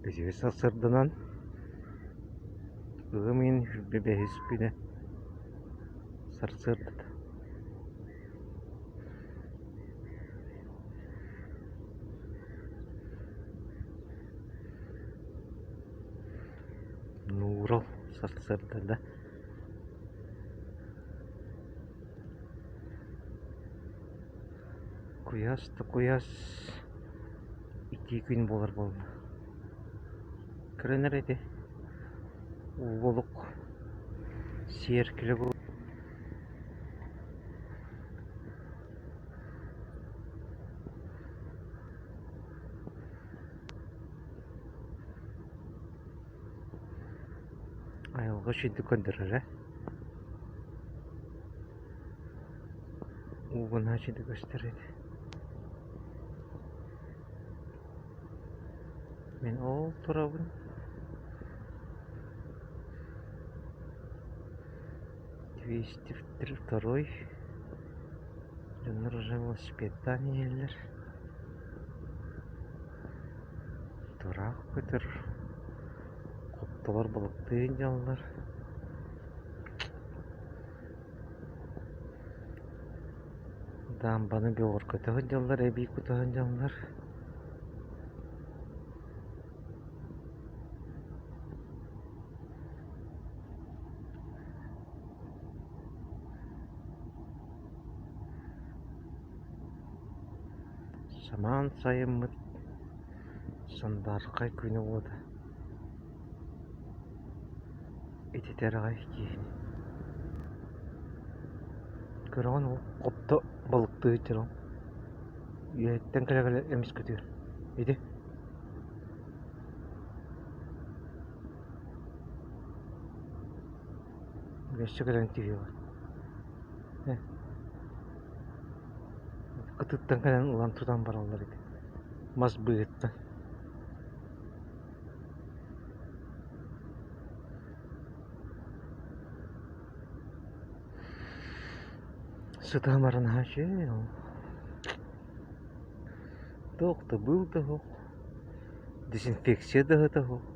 Үтүө сарсыарданан ыам ыйын 25 күнэ сарсыардата Нуурал сарсыардата Куйаас да куйаас итии күн буолар буолла. Көрөн эрэ ити уулук сиэркилэ Айылҕа үчүгэйдик көрдөрөрө Ууга наһаа үчүгэйдик көстөр эбит. Мин ол турабын 202 Дьоннор уже велосипедтаан иһэллэр. Тураах көтөр, хоптолор балыктыы сылдьаллар. Даамбаны бөҕөргөтө сылдьаллар, эбии кута сылдьаллар. Самаан сайыммыт сандаархай күнэ уота ититэр аҕай киһини Көрөҕүн ол хопто балыктыы сылдьар ол үөһэттэн кэлэ-кэлэ эмискэ түһэр ити Өссө кэлэн түһүөҕэ Кытыттан кэлэн ылан тутан бараллар эбит мас быыһыттан Сытан баран наһаа үчүгэй ол Туох да быыл да суох, дезинфекция да сыта суох.